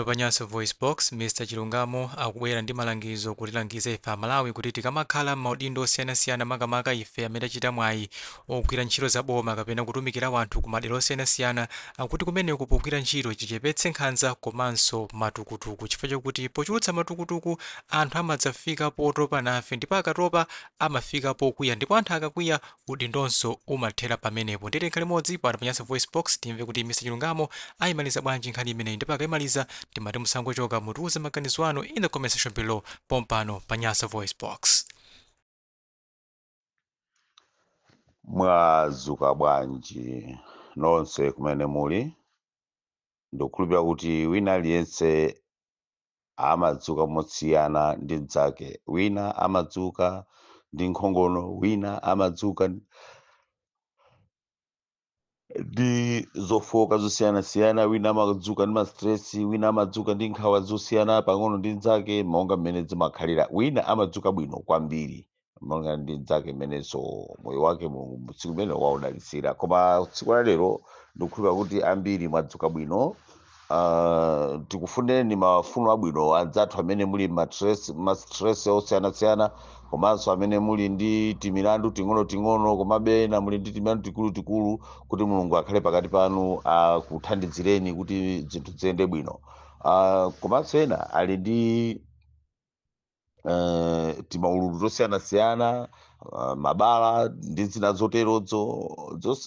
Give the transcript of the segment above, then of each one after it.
Pa Nyasa VoiceBox, Mr Chilungamo akubwera ndi malangizo kutilangiza ife Amalawi kuti tikamakhala m'maudindo osiyanasiyana, makamaka ife amene tachita mwayi ogwira ntchito za boma kapena kutumikira wanthu ku madera osiyanasiyana, akuti kumeneko pogwira ntchito tichepetse nkhanza komanso matukutuku, chifukwa chokuti pochulutsa matukutuku anthu amadzafika potopa nafe, ndipo akatopa amafika pokwiya, ndipo anthu akakwiya udindonso umathera pamenepo. Ndiye tikhale limodzi pano pa Nyasa VoiceBox timve kuti Mr Chilungamo ayimaliza bwanji nkhani imeneyi, ndipo akayimaliza timati musangochoka, mutiuze maganizo anu in the comment section below pompano pa Nyasa VoiceBox. Mwadzuka bwanji nonse kumene muli? Ndikukhulupirira kuti wina aliyense amadzuka mosiyana ndi mnzake. Wina amadzuka ndi nkhongono, wina amadzuka ndi zofowoka zosiyanasiyana, wina amadzuka ndi ma stress, wina amadzuka ndi nkhawa zosiyana pang'ono ndi mnzake, monga mmene zimakhalira. Wina amadzuka bwino kwambiri monga ndi mnzake mmenenso moyo wake Mulungu tsiku limene waudalitsira. Koma tsiku la lero ndikukhulupirira kuti ambiri mwadzuka bwino. Tikufunireni mafuno abwino anzathu amene muli ma stress osiyanasiyana, komanso amene muli ndi timilandu ting'onoting'ono, komabe ena muli ndi timilandu tikulutikulu, kuti Mulungu akhale pakati panu akuthandizireni kuti zinthu ziyende bwino. Komanso ena ali ndi timaululu tosiyanasiyana, mabala ndi zina zoterozo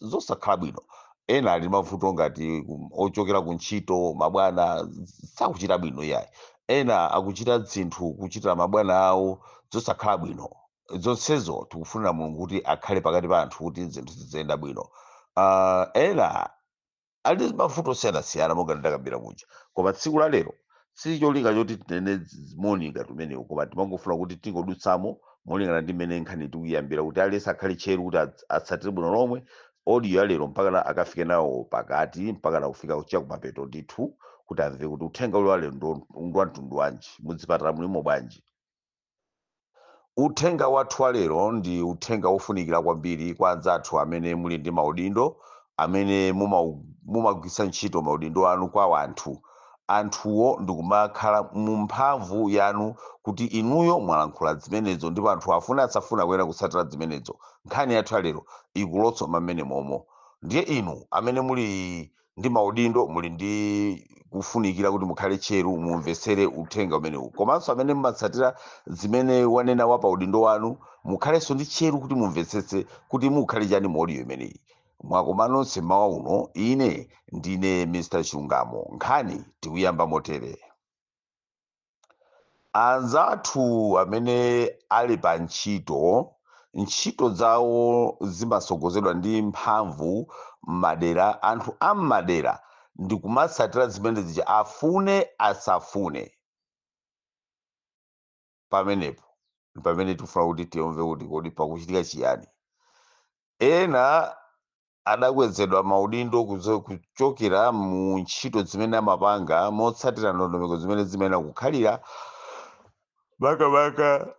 zosakhala bwino. Ena ali mavuto ngati ochokera ku ntchito, mabwana sakuchita bwino iyayi. Ena akuchita zinthu kuchitira mabwana awo zosakhala bwino. Zonsezo tikufunira Mulungu kuti akhale pakati pa anthu kuti zinthu ziziyenda bwino. Ena ali mavuto osiyanasiyana monga ndakambira muja. Koma tsiku la lero si cholinga choti tinene moni ngati umenewu, koma timangofuna kuti tingodutsamo molingana ndi mmene nkhani tikuyambira, kuti aliyense akhale tcheru kuti atsatire bwino lomwe audio ya lero mpaka akafike nawo pakati, mpaka na kufika kucha kumapeto ndithu, kuti amve kuti uthenga uli wa lero ndi wa mtundu wanji, mudzipatala mulimo bwanji. Uthenga wathu wa lero ndi uthenga wofunikira kwambiri kwa anzathu amene muli ndi maudindo, amene mumagwiritsa ntchito maudindo anu kwa wanthu. Anthuwo ndikumakhala mu mphamvu yanu kuti inuyo mwalankhula zimenezo, ndipo anthu afuna asafuna kuyenda kutsatira zimenezo. Nkhani yathu ya lero ikulotsoma mmene momo. Ndiye inu amene muli ndi maudindo muli ndi kufunikira kuti mukhale tcheru mumvetsere uthenga umenewu, komanso amene mumatsatira zimene wanena wa pa udindo wanu mukhalenso ndi tcheru kuti mumvetsetse kuti mukhale chani mu audio imeneyi. Mwakoma nonse mmawa uno. Ine ndine Mr Chilungamo. Nkhani tikuyamba motere. Anzathu amene ali pa ntchito, ntchito zawo zimasogozedwa ndi mphamvu m'madera. Anthu am'madera ndikumatsatira zimene zija afune asafune. Pamenepo pamene tikufuna kuti timve kuti kodi pakuchitika chiyani. Ena adakwezedwa maudindo kuchokera mu ntchito zimene amapanga motsatira ndondomeko zimene zimayenera kukhalira, makamaka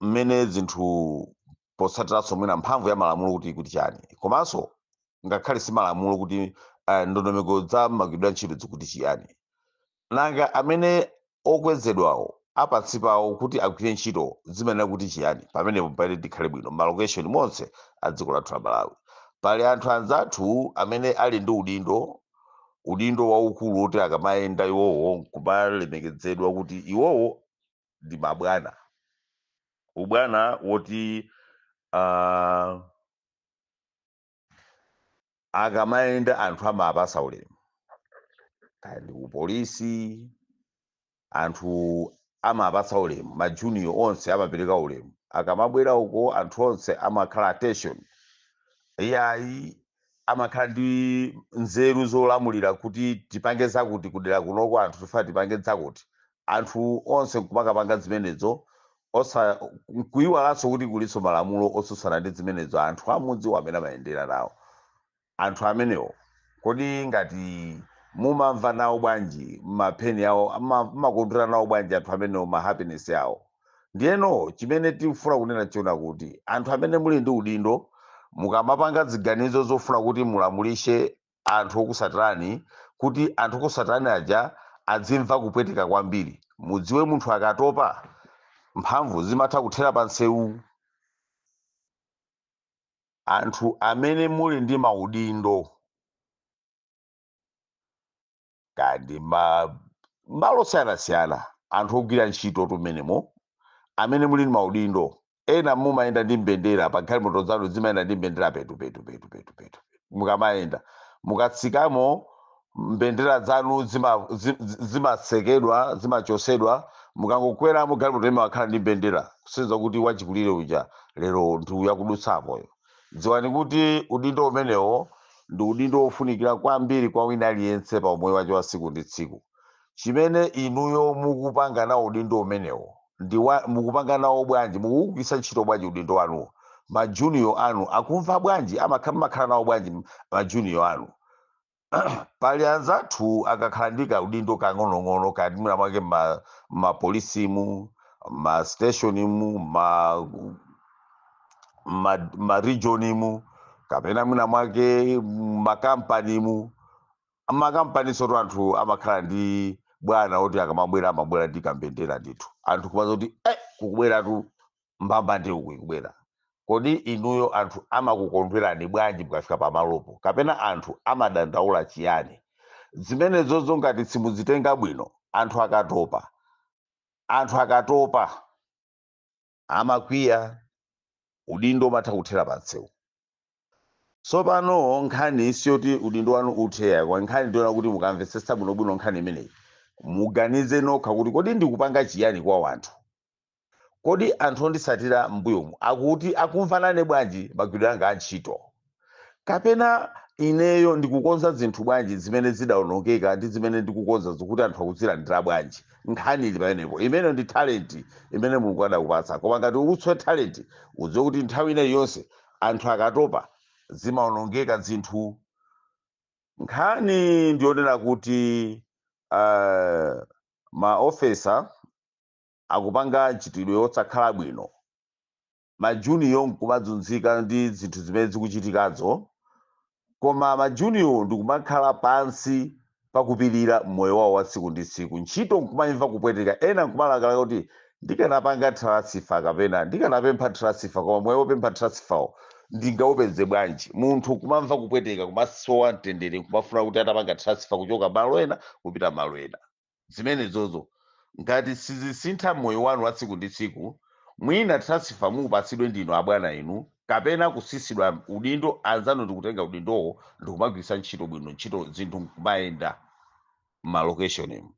mmene zinthu potsatiranso mwina mphamvu ya malamulo kuti chani, komanso ngakhale si malamulo kuti ndondomeko za magwiridwe a ntchito zikuti chiyani. Nanga amene okwezedwawo apansi pawo kuti agwire ntchito zimayenera kuti chiyani? Pamenepo pamene tikhale bwino ma location monse a dziko lathu la Malawi, pali anthu anzathu amene ali ndi udindo, udindo waukulu woti akamayenda iwowo nkumalemekezedwa kuti iwowo ndi mabwana, ubwana woti akamayenda anthu amapasa ulemu, kaya ndi kupolisi anthu amapasa ulemu, ma junior onse amapereka ulemu akamabwera uko, anthu onse amakhala attention, iyayi amakhala ndi nzeru zolamulira kuti tipange zakuti kudera kunoko, anthu tifuna tipange zakuti, anthu onse nkumakapanga zimenezo, osa nkuyiwalanso kuti kulinso malamulo otsutsana ndi zimenezo, anthu amudzi amene amayendera nawo. Anthu amenewo kodi ngati mumamva nawo bwanji mapeni awo, mmakondwera nawo bwanji anthu amenewo ma happiness yawo? Ndiyeno chimene tikufuna kunena chiona kuti anthu amene muli ndi udindo, mukamapanga ziganizo zofuna kuti mulamulishe anthu okusatirani, kuti anthu okusatirani aja adzimva kupweteka kwambiri. Mudziwe munthu akatopa mphamvu zimatha kuthera pa nsewu. Anthu amene muli ndi maudindo kandi malo osiyanasiyana, anthu ogwira ntchito tumenemo amene muli ndi maudindo, ena mumayenda ndi mbendera pa galimoto zanu, zimayenda ndi mbendera petu petu petu petu petu. Mukamayenda mukatsikamo mbendera zanu zimatsekedwa, zimachosedwa. Mukangokweramo galimoto imakhala ndi mbendera, kusonyeza kuti wachikulire uja lero ndi uyakudutsapoyo. Dziwani kuti udindo umenewo ndi udindo wofunikira kwambiri kwa wina aliyense pa umoyo wake wa tsiku ndi tsiku. Chimene inuyo mukupanga nawo udindo umenewo ndi mukupanga nawo bwanji, mukugwiritsa ntchito bwanji udindo wanuwo? Majunior anu akumva bwanji? Amakhala nawo bwanji majunior anu? Pali anzathu akakhala ndi kaudindo kang'onong'ono, kati mwina mwake mapolisimu, ma stationimu, ma regionimu, kapena mwina mwake makampanimu. Makampani soto anthu amakhala ndi bwana oti akamabwera amabwera ndi kambendera ndithu, anthu kumaza kuti kukubweratu mbamba ndi uku ikubwera. Kodi inuyo anthu amakukondwerani bwanji mukafika pamalopo, kapena anthu amadandaula chiyani? Zimenezozo ngati simuzitenga bwino, anthu akatopa amakwiya, udindo umatha kuthera pa msewu. Tsopano nkhani siyoti udindo wanu utheya, kwa nkhani ndiona kuti mukamvetsetsa bwinobwino nkhani imeneyi, muganize nokha kuti kodi ndikupanga chiyani kwa wanthu? Kodi anthu ondisatira m'mbuyomu akuti akumvanane bwanji magwiridwe anga antchito? Kapena ineyo ndikukonza zinthu bwanji zimene zidawonongeka ndi zimene ndikukonza zikuti anthu akuzilandira bwanji? Nkhani ili pamenepo. Imeneyo ndi talent imene Mulungu adakupatsa. Koma ngati ukutswe talent, udziwe kuti nthawi ina iliyonse anthu akatopa zimawonongeka zinthu. Nkhani ndionera kuti maofesa akupanga mchitidwe wosakhala bwino, majunior nkumadzunzika ndi zinthu zimene zikuchitikazo, koma majunior ndikumakhala pansi pakupirira moyo wawo wa tsiku ndi tsiku, ntchito nkumayimva kupweteka, ena nkumalakalaka kuti ndikanapanga transfer kapena ndikanapempha transfer, koma moyo wopempha transfer ndingaupeze bwanji? Munthu kumamva kupweteka, kumasowa mtendere, kumafuna kuti atapanga transfer kuchoka malo ena kupita malo ena. Zimenezozo ngati sizisintha moyo wanu wa tsiku ndi tsiku, mwina transfer mupatsidwe ndinu abwana inu, kapena kusisidwa udindo anzanu ndikutenga udindowo ndikumagwiritsa ntchito bwino ntchito, zinthu nkumayenda m'malocation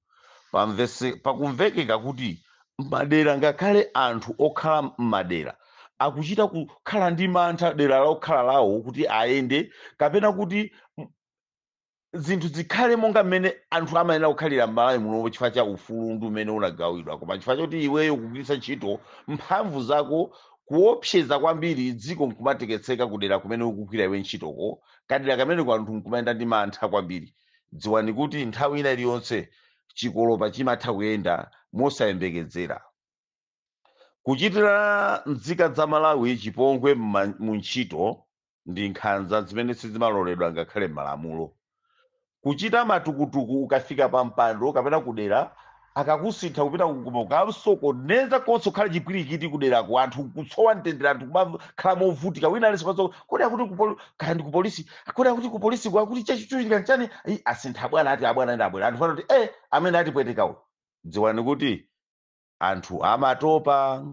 pakumvekeka kuti madera, ngakhale anthu okhala m'madera akuchita kukhala ndi mantha dera lokhala lawo kuti ayende, kapena kuti zinthu zikhale monga mmene anthu amayenera kukhalira m'Malawi muno chifukwa cha ufulu ndi umene unagawidwa. Koma chifukwa choti iweyo kugwiritsa ntchito mphamvu zako kuopseza kwambiri, dziko nkumatekeseka kudera kumene ukugwira iwe ntchitoko, kadera kamene anthu nkumayenda ndi mantha kwambiri, dziwani kuti nthawi ina iliyonse chikolopa chimatha kuyenda mosayembekezera. Kuchitira nzika za Malawi chipongwe mu ntchito ndi nkhanza zimene sizimaloledwa ngakhale m'malamulo. Kuchita matukutuku ukafika pa mpando kapena kudera, akakusintha kupita kukuma ukasokoneza konse, kukhala chipwirikiti kuderako, anthu kutsowa mtendere, anthu kumakhala movutika, wina aliyense kwazo kodi akuti kaya ndi kupolisi, kodi akuti kupolisi akuti chachitika nchani? Ayi, asintha bwana, ati abwana ndi abwera, anthu fanati amene atipwetekawo. Dziwani kuti anthu amatopa.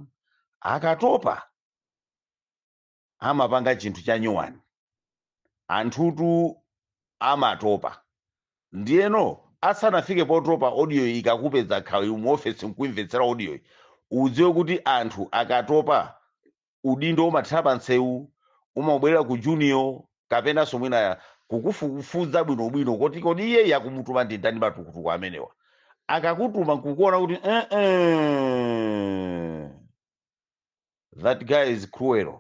Akatopa amapanga chinthu cha nyuwani. Anthutu amatopa. Ndiyeno asanafike potopa, audio ikakupeza khawi mu ofesi nkuimvetsera audio, udziwe kuti anthu akatopa udindo umathera pa nsewu, umabwerera ku junior, kapenanso mwina kukufufuza bwinobwino kuti kodi iye yakumutuma ndi ndani matukutuku amenewa. Akakutuma nkukuona kuti that guy is cruel,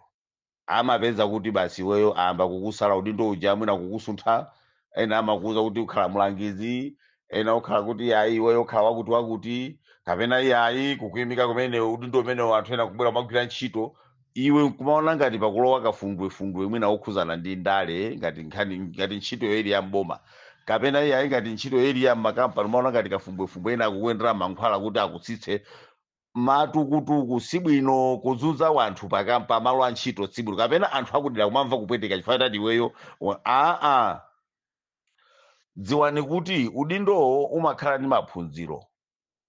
amapeza kuti basi iweyo ayamba kukusala udindo uja, mwina kukusuntha. Ena amakuuza kuti ukhala mulangizi, ena ukhala kuti ayi, iweyo ukhala wakuti wakuti, kapena iyayi, kukuyimika kumene udindo umene anthu ena kubwera kumagwira ntchito, iwe nkumaona ngati pakulowa kafungwefungwe mwina wokhuzana ndi ndale, ngati nkhani ngati ntchito ili ya mboma. Kapena iye ayi, ngati ntchito ili ya mmakampani, umaona ngati kafumbwefumbwe, ena akukuyendera mankhwala kuti akutsitse matukutuku. Sibwino kuzunza wanthu pakampa malo a ntchito, sibwino. Kapena anthu akudera kumamva kupweteka chifukwa chati iweyo aa. Dziwani kuti udindowo umakhala ndi maphunziro.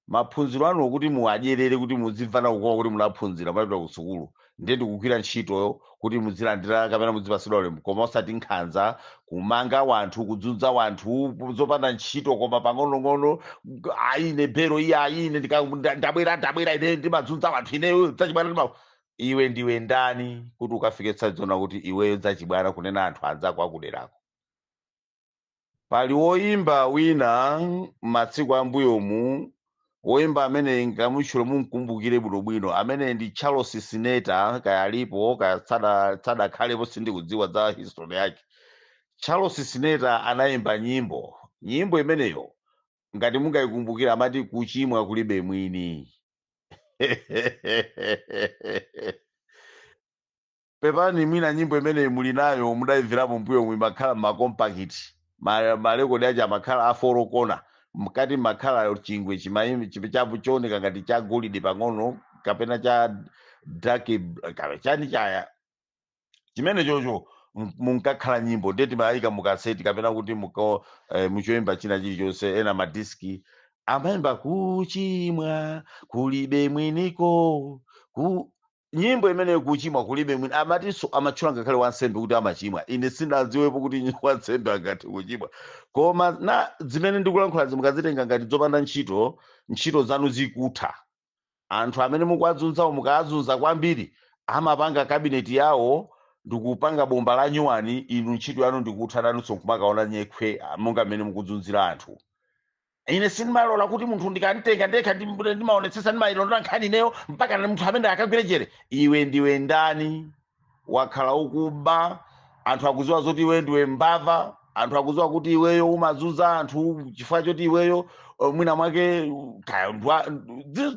Maphunziro anu kuti muwadyerere, kuti muzimvana kukoma kuti munaphunzira, mapita ku sukulu, ndiye ndikugwira ntchitoyo kuti muzilandira kapena muzipasidwa ulemu, koma osati nkhanza, kumanga wanthu, kudzunza wanthu zopanda ntchito. Koma pang'onong'ono, aine bero iye, aine ndabwera ine ndimadzunza wanthu, ineyo zachibwana ndima. Iwe ndiwe ndani kuti ukafike tsadzona kuti iweyo zachibwana kunena anthu anzako akuderako? Pali woimba wina m'masiku ambuyomu, woimba amene ngamutchule mumkumbukire bwinobwino, amene ndi Charles Sineta. Kaya alipo, kaya sadakhalepo, sindikudziwa za history yake. Charles Sineta anayimba nyimbo. Nyimbo imeneyo, ngati mungayikumbukira, amati kuchimwa kulibe mwini. Pepani, mwina nyimbo imeneyi muli nayo, mudayimverapo mbuyo, imakhala ma compact, marekodi aja amakhala a four corner, mkati makhala chingwe chimayimi chooneka ngati cha golide pang'ono kapena cha dark kapena chani chaya chimene chocho. Munkakhala nyimbo, ndiye timayika mukaseti kapena kuti muko muchoimba china chilichonse, ena madiski amayimba kuchimwa kulibe mwiniko ku nyimbo imeneyo, kuchimwa kulibe mwini. Amatinso amatchula ngakhale wansembe kuti amachimwa. Ine sindadziwepo kuti wansembe angathe kuchimwa. Koma na zimene ndikulankhula mukazitenga ngati zopanda ntchito, ntchito zanu zikutha. Anthu amene mukuwazunzawo, mukawazunza kwambiri, amapanga kabineti yawo ndikupanga bomba la nyuwani. Inu ntchito yanu ndikutha, nanunso nkumakaona nyekhwe monga mmene mukuzunzira anthu. Ine sindimalola kuti munthu ndikamtenga ndekha, ndimaonetsetsa, ndimayilondola nkhani ineyo mpaka na munthu amene akagwire jere. Iwe ndiwe ndani? Wakhala ukuba, anthu akudziwa zoti iwe ndiwe mbava, anthu akudziwa kuti iweyo umazunza anthu chifukwa choti iweyo mwina mwake kaya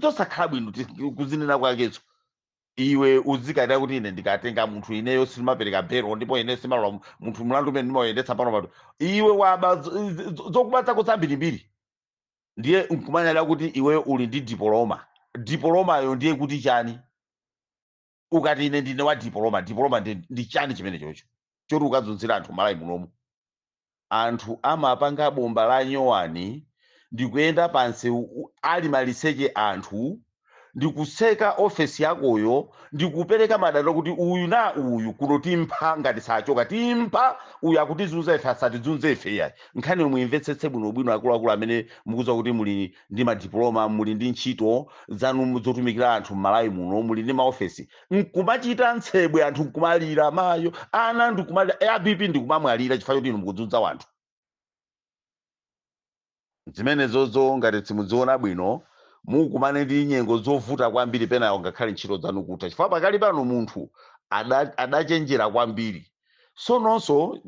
zosakhala bwino kuzinena kwakezo. Iwe uzikayita kuti ine ndikatenga munthu, ineyo sindimapereka belo, ndipo ine simalola munthu mlandu umene ndimayendetsa pano pano. Iwe waba zokuba zako zambirimbiri, ndiye nkumanyada kuti iweyo uli ndi diploma. Diplomayo ndiye kuti chani? Ukati ine ndine wa diploma, diploma ndi chani chimene chocho choti ukazunzira anthu Malawi munomu? Anthu amapanga bomba la nyowani ndikuyenda pansi ali maliseche anthu, ndikuseka ofesi yakoyo, ndikupereka madandaulo kuti uyu na uyu kuno timpha ngati sachoka, timpha uyu, akutizunza ife, asatizunze ife iyayi. Nkhani yomwe imvetsetse bwinobwino, akuluakulu amene mukudziwa kuti muli ndi madiploma, muli ndi ntchito zanu zotumikira anthu m'Malawi muno, muli ndi maofesi, nkumachita ntsebwe, anthu nkumalira, mayo ana ndikumalira, ABP ndikumamwalira chifukwa choti inu mukuzunza wanthu. Zimenezozo ngati simudziona bwino, mukumane ndi nyengo zovuta kwambiri, penayo ngakhale ntchito zanu kutha, chifukwa pakali pano munthu adachenjera kwambiri. Sononso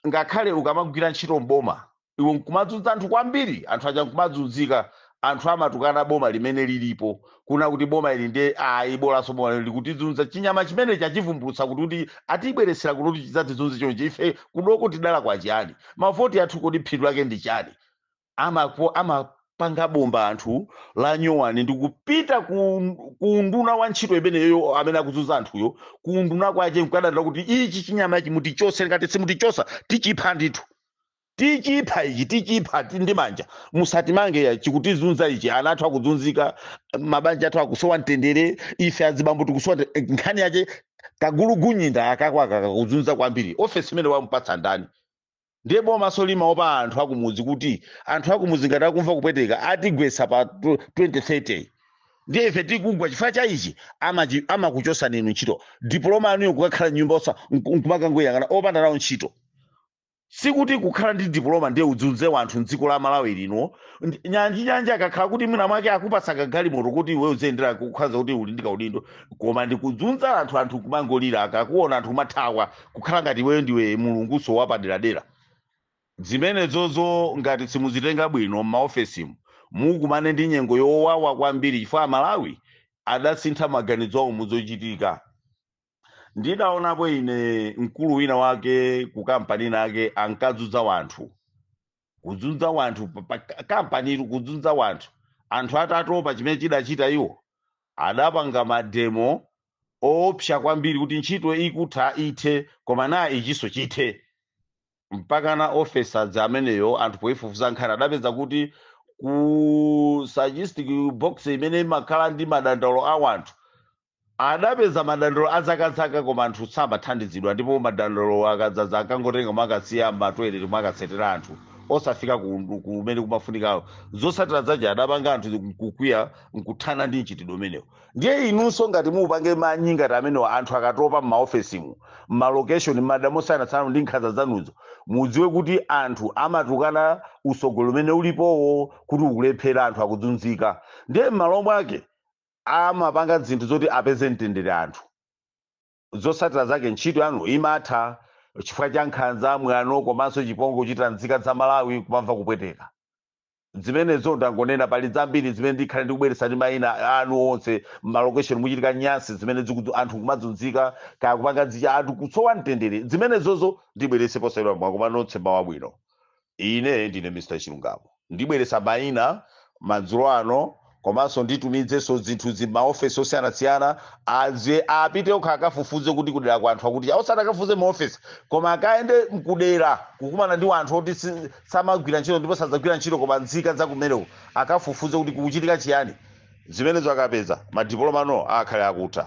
ngakhale ukamagwira ntchito mboma, iwe nkumadzunza anthu kwambiri, anthu aja nkumadzunzika, anthu amatukana boma limene lilipo, kuna kuti boma ili ndiye ayi, bolanso boma lili likutizunza. Chinyama chimene chachivumbulutsa kuti atibweresera kuti chidzatizunze chonchi, ife kudoko tidala kwa chiyani? Mavoti athu kodi phindu lake ndi chani? Amapanga bomba anthu la nyowani ndikupita ku nduna wa ntchito imeneyo amene akuzunza anthuyo, ku nduna kwache nkukadandaula kuti ichi chinyama ichi mutichose, ngati simutichosa tichipha ndithu, tichipha ichi, tichipha ndi manja, musatimange ya, chikutizunza ichi, ana athu akuzunzika, mabanja athu akusowa mtendere, ife azibambo tikusowa nkhani yache kagulugunyinda akakwaka kakuzunza kwambiri. Ofesi imene wamupatsa ndani? Ndiye bomaso limaopa anthu akumudzi, kuti anthu akumudzi ngati akumva kupweteka atigwetsa pa 2030, ndiye ife tikugwa chifukwa cha ichi. Amakuchosani inu ntchito, diploma yanuyo kukakhala nyumba osa nkumakangoyang'ana opanda nawo ntchito. Sikuti kukhala ndi diploma ndiye udzunze wanthu mdziko la Malawi lino. Nyanji nyanja akakhala kuti mwina mwake akupatsa kagalimoto kuti iwe uziyendera, kukhaza kuti uli ndi kaudindo, koma ndikudzunza anthu, anthu kumangolira akakuona, anthu kumathawa, kukhala ngati iweyo ndiwe mulunguso wapaderadera. Zimenezozo ngati simuzitenga bwino m'maofesimu, mukumane ndi nyengo yowawa kwambiri, chifukwa Malawi adasintha maganizo awo muzochitika. Ndidaonapo ine mkulu wina wake ku kampani nake ankadzudza wanthu, kudzudza wanthu pa kampani, kudzudza wanthu. Anthu atatopa, chimene chidachita iwo, adapanga mademo oopsa kwambiri kuti ntchito ikutha ithe, koma na ichinso chithe. Mpakana officers ameneyo, anthu poifufuza nkhani, adapeza kuti ku suggestion box imene imakhala ndi madandaulo a wanthu, adapeza madandaulo azakazaka, koma anthu samathandizidwa. Ndipo madandaulo akadzaza, akangotenga mwakasiya m'matoilet, mwakatsetera anthu, osafika kumene kumafunikawo. Zotsatira zache, adapanga anthu nkukwiya, nkuthana ndi mchitidwe umenewo. Ndiye inunso ngati mupange manyi ngati amenewo, anthu akatopa m'maofesimu, m'malocation, m'madera mosiyanasiyana ndi nkhanza zanuzo, mudziwe kuti anthu amatukana usogolo umene ulipowo kuti ukulephera, anthu akudzunzika. Ndiye m'malo mwake amapanga zinthu zoti apeze mtendere anthu. Zotsatira zake, ntchito yanu imatha chifukwa cha nkhanza, mwano komanso chipongwe kuchitira nzika za Malawi, kumamva kupweteka. Zimenezo ndangonena, pali zambiri zimene ndikhale ndikubweretsa ndi mayina anu onse m'malocation muchitika nyansi zimene zikuti anthu kumadzunzika, kaya kupanga zicha, anthu kusowa mtendere. Zimenezozo ndibweretse posachedwa. Mwakoma nonse, mawa bwino. Ine ndine Mr Chilungamo. Ndibweretsa mayina madzulo ano, komanso nditumidzenso zinthu maofesi osiyanasiyana, aze apite okha akafufuze kuti kudera kwa anthu akuti, osati akafufuze maofesi, koma akayende mkudera kukumana ndi anthu oti samagwira ntchito ndipo sadzagwira ntchito, koma nzika zakumeneko, akafufuze kuti kukuchitika chiyani. Zimenezo akapeza, madiploma no akhale akutha.